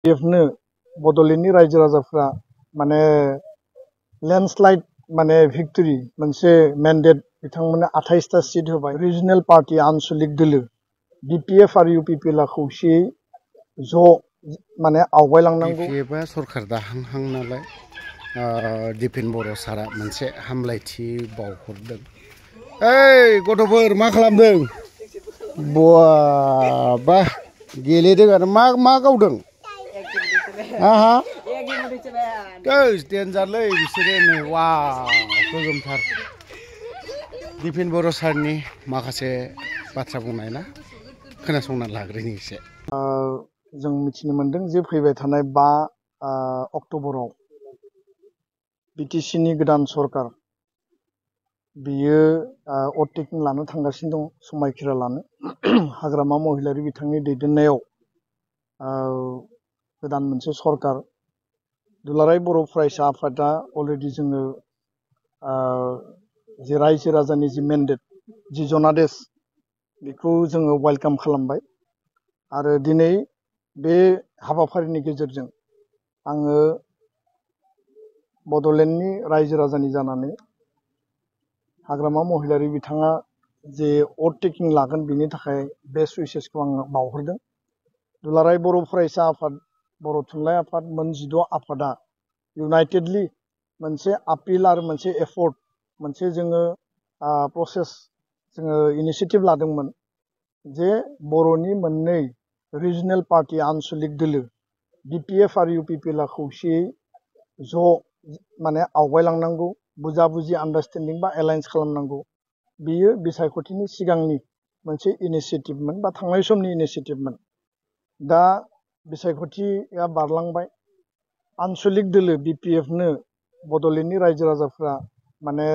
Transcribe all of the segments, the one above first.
बेफोरनो बड'लेण्डनि रायजो राजाफ्रा माने लेन्डस्लाइड माने भिक्टरि मोनसे मेन्डेट बिथांमोननो 28टा सीट होबाय रिजनेल पार्टी आनसलिक दोलो बीपीएफ आरो यूपीपीएल खौसेयै ज' माने आवगायलांनांगौ बीपीएफआ सरकार दाहांहां नालाय दिपेन बर' सारा मोनसे हामलायथि बावहरदों। ओइ गथ'फोर मा खालामदों? बा गेलेदों आरो मा गावदों? आहा डेन्जारलै बिसोरो नै वा गोगोमथार। दिपेन बर' सारनि माखासे बाथ्रा बुंनाय ना खोनासंना लाग्रोनि एसे। जों मिथिनो मोनदों जे फैबाय थानाय 5 अक्ट'बराव बिटिसिनि गोदान सरकार बियो अटेकिं लानो थांगासिनो दं समायखिरा लानो हाग्रामा महिलारि बिथांनि दैदेननायाव गोदान मोनसे सरकार दुलाराय बर' फरायसा आफादा अलरेडि जोङो जे रायजो राजानि जि मेन्डेट जि जनादेश बेखौ जोङो वेलकाम खालामबाय आरो दिनै बे हाबाफारिनि गेजेरजों आङो बड'लेण्डनि रायजो राजानि जानानै हाग्रामा महिलारि बिथाङा जे अटेकिं लागोन बिनि थाखाय बेस्ट उइसेसखौ आङो बावहरदों। दुलाराय बर' फरायसा आफाद बर' थुनलाइ आफाद मोन 16 आफादा इउनाइटेडलि मोनसे आपिल आरो मोनसे एफर्ट मोनसे जोङो प्रसेस जोङो इनिसियेटिभ लादोंमोन जे बर'नि मोननै रिजनेल पार्टी आनसलिक दोलो बीपीएफ आरो यूपीपीएल खौसेयै ज' माने आवगायलांनांगौ बुजाबुजि आन्डारस्टेन्डिं बा एलायन्स खालामनांगौ बियो बिसायख'थिनि सिगांनि मोनसे इनिसियेटिभमोन बा थांनाय समनि इनिसियेटिभमोन। दा बिसायख'थिया बारलांबाय आनसलिक दोलो बीपीएफनो बड'लेण्डनि रायजो राजाफ्रा माने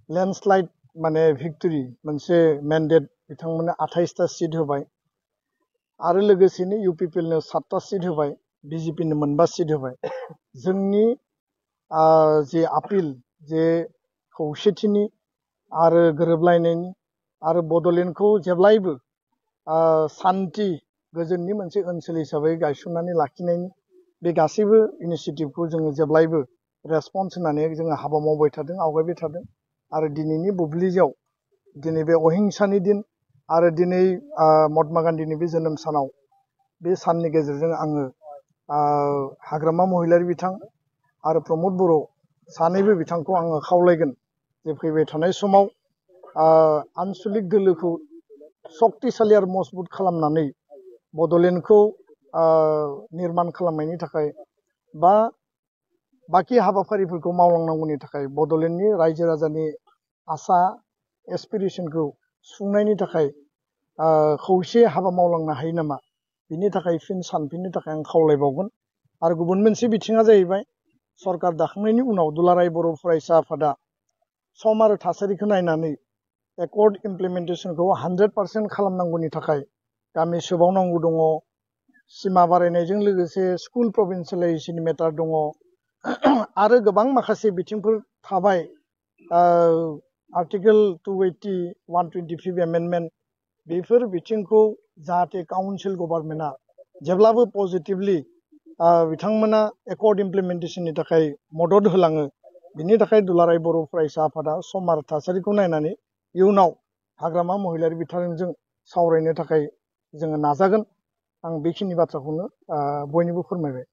लेन्डस्लाइड माने भिक्टरि मोनसे मेन्डेट बिथांमोननो 28टा सीट होबाय आरो लोगोसेनो यूपीपीएलनो 7टा सीट होबाय बीजेपीनो 2 सीट होबाय। जोंनि जे आपिल जे खौसेथिनि आरो गोरोबलायनायनि आरो बड'लेण्डखौ जेब्लायबो सान्थि गोजोननि मोनसे ओनसोल हिसाबै गायसननानै लाखिनायनि बे गासैबो इनिसियेटिभखौ जोङो जेब्लायबो रेसपन्स होनानै जोङो हाबा मावबाय थादों आवगायबाय थादों आरो दिनैनि बुब्लियाव दिनै बे अहिंसानि दिन आरो दिनै महात्मा गान्धीनि बे जोनोम सानाव बे साननि गेजेरजों आङो हाग्रामा महिलारि बिथां आरो प्रमद बर' सानैबो बिथांखौ आङो खावलायगोन जे फैबाय थानाय समाव आनसलिक दोलोखौ सक्तिशालि आरो मजबुत खालामनानै बड'लेण्डखौ निर्मान खालामनायनि थाखाय बा बाखि हाबाफारिफोरखौ मावलांनांगौनि थाखाय बड'लेण्डनि रायजो राजानि आसा एसपिरेसनखौ सुफुंनायनि थाखाय खौसे हाबा मावलांनो हायो नामा बिनि थाखाय फिन सानफिननो थाखाय आं खावलायबावगोन। आरो गुबुन मोनसे बिथिङा जाहैबाय सरकार दाखांनायनि उनाव दुलाराय बर' फरायसा आफादा सम आरो थासारिखौ नायनानै एकर्ड इमप्लिमेन्टेसनखौ 100% खालामनांगौनि थाखाय गामि सोबावनांगौ दङ सिमा बारायनायजों लोगोसे स्कुल प्रभिन्सियेलाइजेसननि मेटार दङ आरो गोबां माखासे बिथिंफोर थाबाय आर्टिकेल 280 125 एमेन्डमेन्ट बेफोर बिथिंखौ जाहाथे काउन्सिल गभर्नमेन्टआ जेब्लाबो पजिटिभलि बिथांमोना एकर्ड इमप्लिमेन्टेसननि थाखाय मदद होलाङो बिनि थाखाय दुलाराय बर' फरायसा आफादा सम आरो थासारिखौ नायनानै इयुनाव हाग्रामा महिलारि बिथांजों सावरायनो थाखाय जोङो नाजागोन। आं बेखिनि बाथ्राखौनो बयनिबो फोरमायबाय।